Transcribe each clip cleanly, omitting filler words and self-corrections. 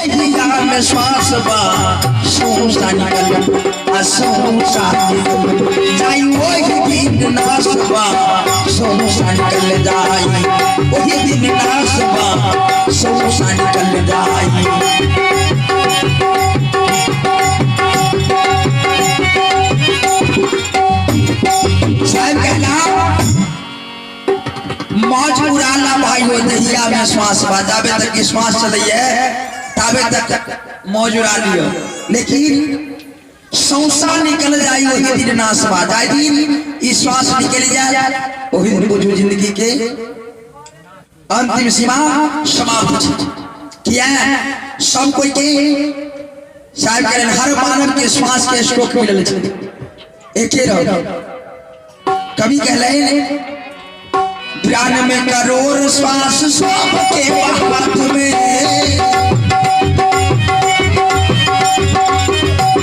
देहिया में श्वास बा सौसा निकल आ सौसा निकल जाई ओही दिन नाश बा सौसा निकल जाई ओही दिन नाश बा सौसा निकल जाई। साहब कहला मौज उड़ाला भाई हो दहिया में श्वास बा, जाबे तक की श्वास चलैए ताबे तक मौज उड़ा लियो, लेकिन सौसा निकल जाई वही दिन नाश बा। जाय दिन ई श्वास निकल जाए वही दिन बुझू जिंदगी के अंतिम सीमा समाप्त छै। किया सब कोई के साहब कहलन हर मानव के श्वास के स्ट्रोक मिलल छै एके रंग। कवि कहलन 92 करोड़ श्वास सब के हाथ में,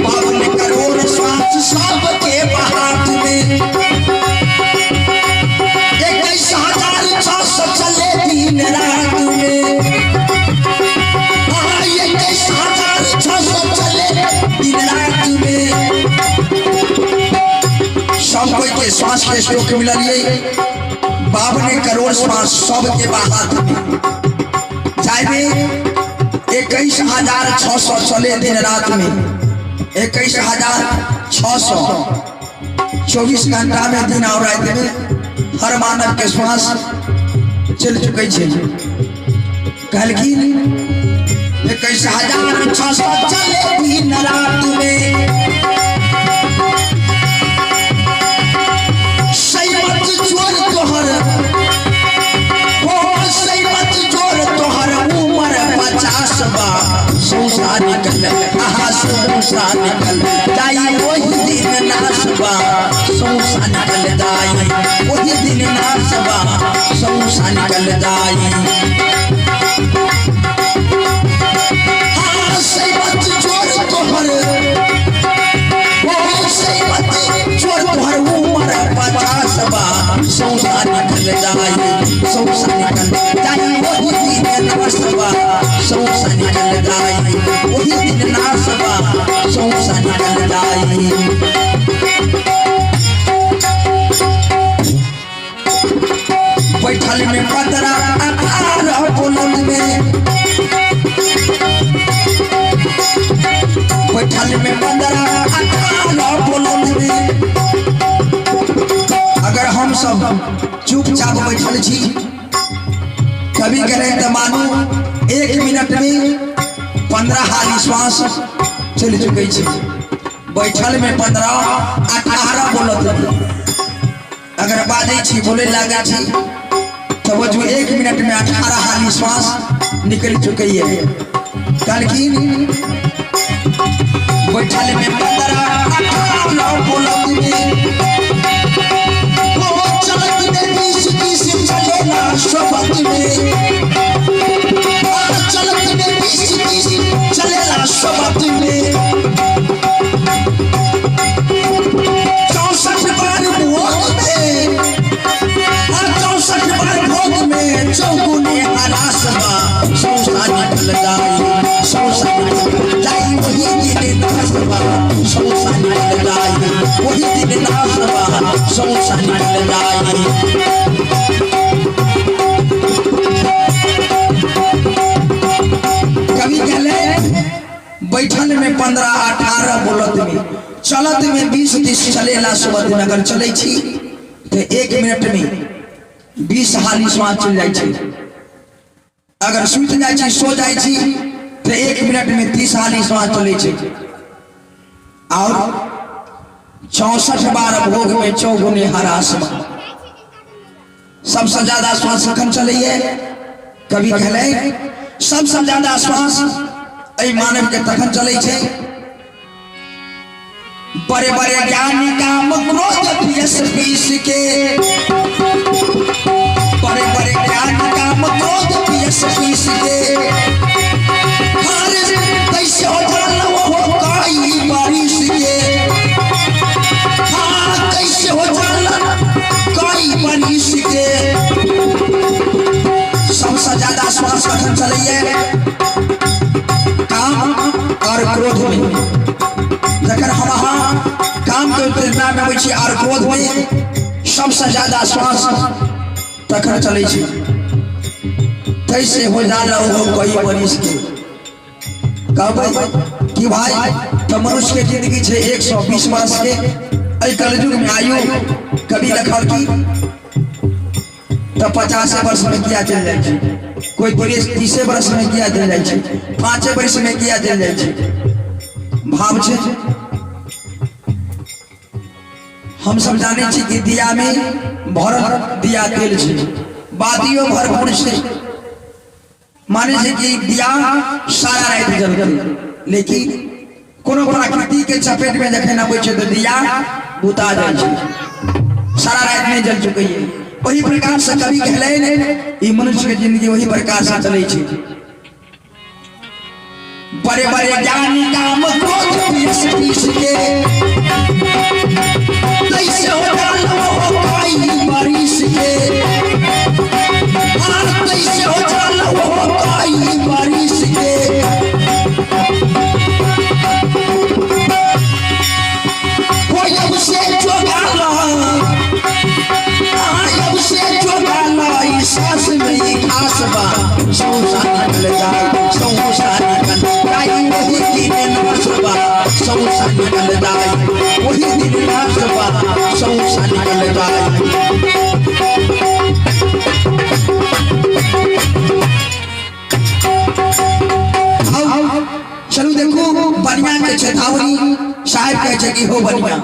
52 करोड़ श्वास सब के हाथ में, 21,600 चले दिन रात में, 21,600 चले दिन रात में। सब कोई के श्वास के स्ट्रोक मिललिए 52 करोड़ श्वास सब के हाथ में, जाय में 21,600 चले दिन रात में, 21,600 24 घंटा में दिन और रात में हर मानव के श्वास चल चुके छे। कहलखिन 21,600 चले दिन रात में, सैमत जोर तोहर हो, सैमत जोर तोहर उम्र 50 बा, सौसा निकल आहा सौसा निकल जाई वही दिन नाश बा, सौसा निकल जाई वही दिन नाश बा, सौसा निकल जाई। हाँ सैमत जोर तोहर हो, सैमत जोर तोहर उम्र 50 बा, सौसा निकल जाई सौसा निकल जाई वही दिन नाश बा, सौसा निकल जाई वही दिन नाश बा, सौसा निकल जाई। बैठल में 15 18 बोलत में, बैठल में 15 18 बोलत में। अगर हम सब चुपचाप बैठल छी कभी करें तो मानू 1 मिनट में 15 हाली श्वास चल चुके छे। बैठल में 15 18 बोलत में, अगर बाजै छी बोले लागे छी तो वो जो 1 मिनट में 18 हाली श्वास निकल चुके है। कहलखिन बैठल में 15 18 बोलत में, हो चलत में 20 30 चलेला सोबत में, चलत में 20 30 चलेला सोबत में, 64 बार भोग में, 64 बार भोग में चौगुने हरास बा, सौसा निकल जाई सौसा निकल जाई वही दिन नाश बा, सौसा निकल जाई वही दिन नाश बा, सौसा निकल जाई। कवि कहले बैठल में 15 18 बोलत में, चलत में 20 30 चलेला सोबत में। अगर चलै छी तो 1 मिनट में 20 हाली श्वास चल जाइ छै, अगर सुति जाइ छी सो जाइ छी तो 1 मिनट में 30 हाली श्वास चलै छै, और 64 बार भोग में चौगुने हरास बा। सबसे ज्यादा श्वास कखन चलैए? कवि कहले सबसे ज्यादा श्वास एहि मानव के तखन चलै छै बड़े बड़े ज्ञानी काम क्रोध पीस पीस के, बड़े बड़े ज्ञानी काम क्रोध पीस पीस के, हर कैसे हो जाला वो काई बारिश के, हाँ कैसे हो जाला काई बारिश के। सबसे ज्यादा श्वास कखन चलैए? आर क्रोध में। जखन हम अहाँ काम के उत्तेजना में अबै छी आर क्रोध में सबसे ज्यादा श्वास तखन चलै छै। तैसे हो जाला हो कई बरिस के कहबै कि भाई तो मनुष्य के जिंदगी छै 120 वर्ष के, एहि कलयुग में आयु कभी लिखल की तो 50 वर्ष में किया चलि जाइ छै, कोई 30 वर्ष में किया चलि जाइ छै, 5 वर्ष में किया चलि जाइ छै। भाव छै हम सब जानै छी कि दिया में भरल दिया तेल छै, बातियो भरपूर छै, माने छै कि दिया सारा राति जलतै, लेकिन कोनो प्रकृति के चपेट में जखन अबै छै तऽ दिया बुता जाइ छै, सारा राति नहि जल चुकैए। ओही प्रकार से कवि कहलनि ई मनुष्य के जिंदगी ओही प्रकार से चलै छै। बड़े बड़े ज्ञानी काम क्रोध पीस पीस के कैसे हो जालो हो काई बारिश के, हाँ कैसे हो जालो हो काई बारिश के। कोई अब से चोगाला, हाँ अब से चोगाला, ई सास में ई खास बा, सौसा निकल जाए, सौसा निकल जाए, वही दिन नाश बा, सौसा निकल जाए, वही दिन नाश बा, सौसा निकल जाए। चलू देखू बनिया के चेतावनी। साहब कहे छै कि हो बनिया,